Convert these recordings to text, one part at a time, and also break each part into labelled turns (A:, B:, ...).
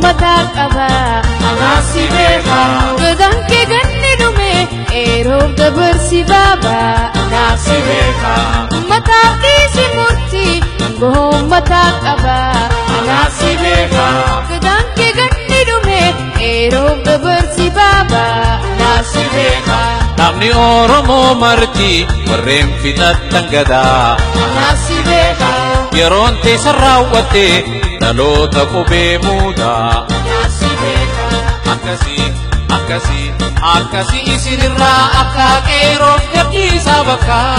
A: mataa qaba.
B: Anaasi beeka.
A: Gadaan kee ganni dhume eeroof dabarsi baaba.
B: Anaasi beeka.
A: Mataaf dhiisi murtii aangoo mataa qaba.
B: Anaasi beeka.
A: Gadaan kee ganni dhume eeroof dabarsi baaba.
B: Anaasi beeka.
C: Namni Oromoo marti warreen fixattan gadaa.
B: Anaasi beeka.
C: Yeroon teessan raawwatte dhaloota qubee muudaa.
B: Anaasi beeka.
C: Akkasii akkasii akkasii isinirraa akka qeeroof gadhiisaa bakkaa.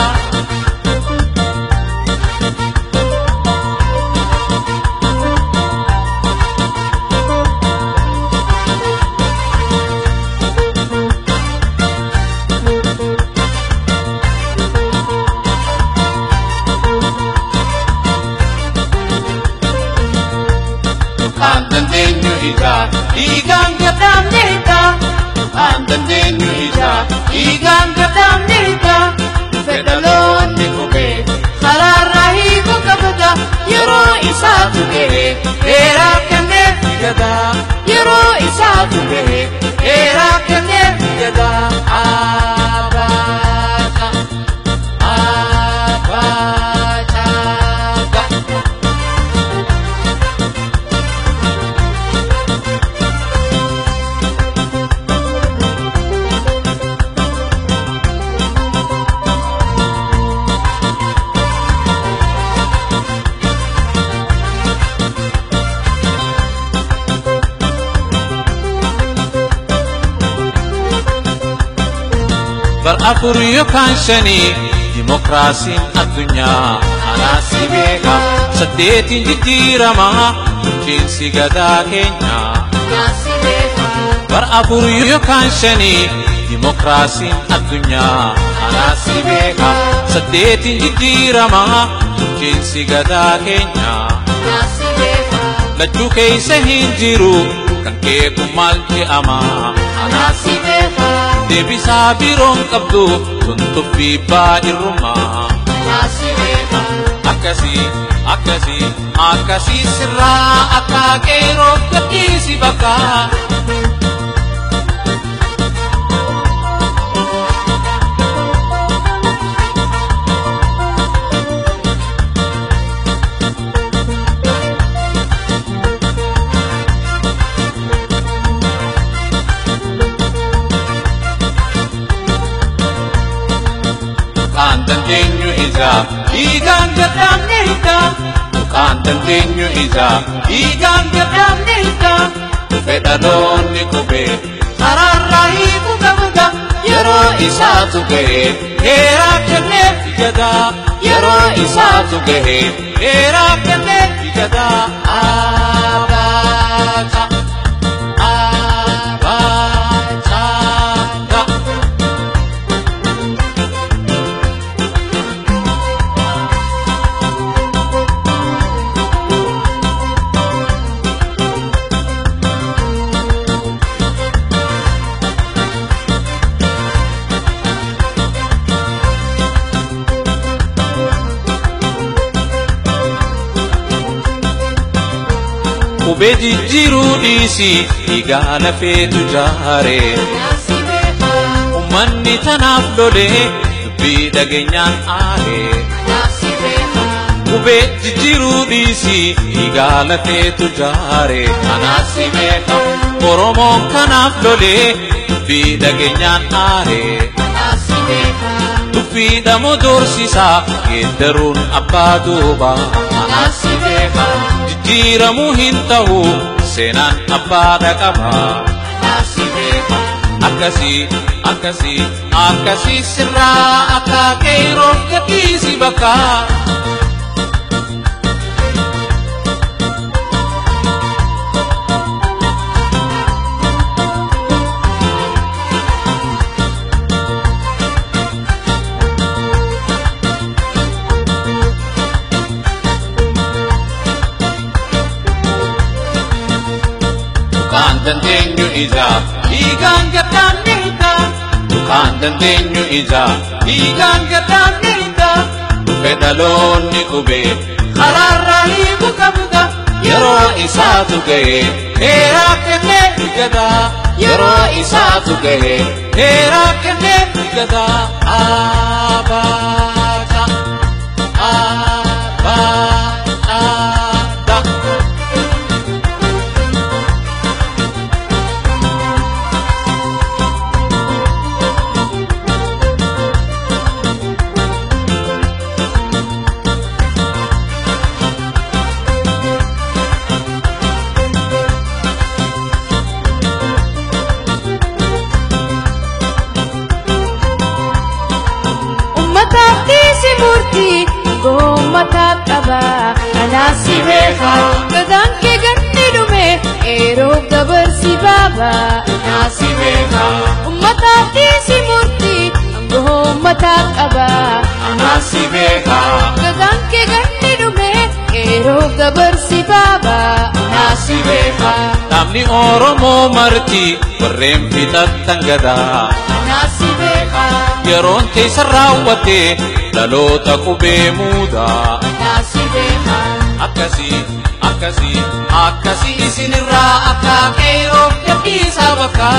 C: Kan dandeenyu ijaa dhiigaan gaddaamne hidhaa. Kan dandeenyu ijaa dhiigaan gaddaamne hidhaa. Fedhaloonni qubee
B: Karaarraa hiikuu qabda yeroo isaatu gahe
C: dheeraa kenneef gadaa.
B: Yeroo isaatu gahe
C: Dheeraa kenneef gadaa. Abaaca abaaca. Bar afur yookaan shanii dimokiraasiin addunyaa anaasi beeka. Saddeetiin jijjiirama bulchiinsi gadaa keenyaa.
B: Anaasi beeka.
C: Bar afur yookaan shanii dimokiraasiin addunyaa anaasi beeka. Saddeetiin jijjiirama bulchiinsi gadaa keenyaa.
B: Anaasi beeka.
C: Lachuu keessa hin jiru kan keeku maal je'ama.
B: Anaasi beeka.
C: Deebisaa biroon qabdu tun tuffii baay'irrumaa.
B: Anaasi beeka.
C: Akkasii akkasii akkasii sirraa akka qeeroof gadhiisi bakkaa. Kan dandeenyu ijaa dhiigaan gaddaamne hidhaa. Kan dandeenyu ijaa dhiigaan gaddaamne hidhaa. Fedhaloonni qubee
B: Karaarraa hiikuu qabda
C: yeroo isaatu gahe dheeraa kenneef gadaa. Yeroo isaatu gahe dheeraa kenneef gadaa. Abaaca abaaca. Qubee jijjiiruu dhiisii dhiigaa lafeetu jaare.
B: Anaasi beeka.
C: Uummanni tanaaf lolee dubbii dhageenyaan aare.
B: Anaasi beeka.
C: Qubee jijjiiruu dhiisii dhiigaa lafeetu jaare.
B: Anaasi beeka.
C: Oromoon kanaaf lolee dubbii dhageenyaan aare.
B: Anaasi beeka.
C: Tuffiidhamoo doorsisaa geeddaruun abbaa duubaa.
B: Anaasi beeka.
C: Jijjiiramuu hin ta'u seenaan abbaa dhaqabaa.
B: Anaasi beeka.
C: Akkasii akkasii akkasii sirraa akka qeeroof gadhiisi bakkaa. Kan dandeenyu ijaa dhiigaan gaddaamne hidhaa. Kan dandeenyu ijaa dhiigaan gaddaamne hidhaa. Fedhaloonni qubee
B: Karaarraa hiikuu qabda
C: Yeroo isaatu ga'e heeraa kennee gadaa. Yeroo isaatu ga'e heeraa kennee gadaa. Abaata abaata.
A: Ummataaf dhiisi murtii goommataaf qaba. Kanaaf si beeka. Gadaan kee ganni dhume yeroof dabarsi baaba.
B: Kanaaf si beeka.
A: Ummataaf dhiisi murtii goommataaf qaba.
B: Kanaaf si beeka.
A: Gadaan kee ganni dhume yeroof dabarsi baaba.
B: Kanaaf si beeka.
C: Namni Oromoo marti warreen fixattan gadaa.
B: Kanaaf si beeka.
C: Yeroon teessa raawwatte dhaloota qubee muudaa.
B: Kanaaf si beeka.
C: Akkasii akkasii akkasii isinirraa akka qeeroof dabbiisaa bakka.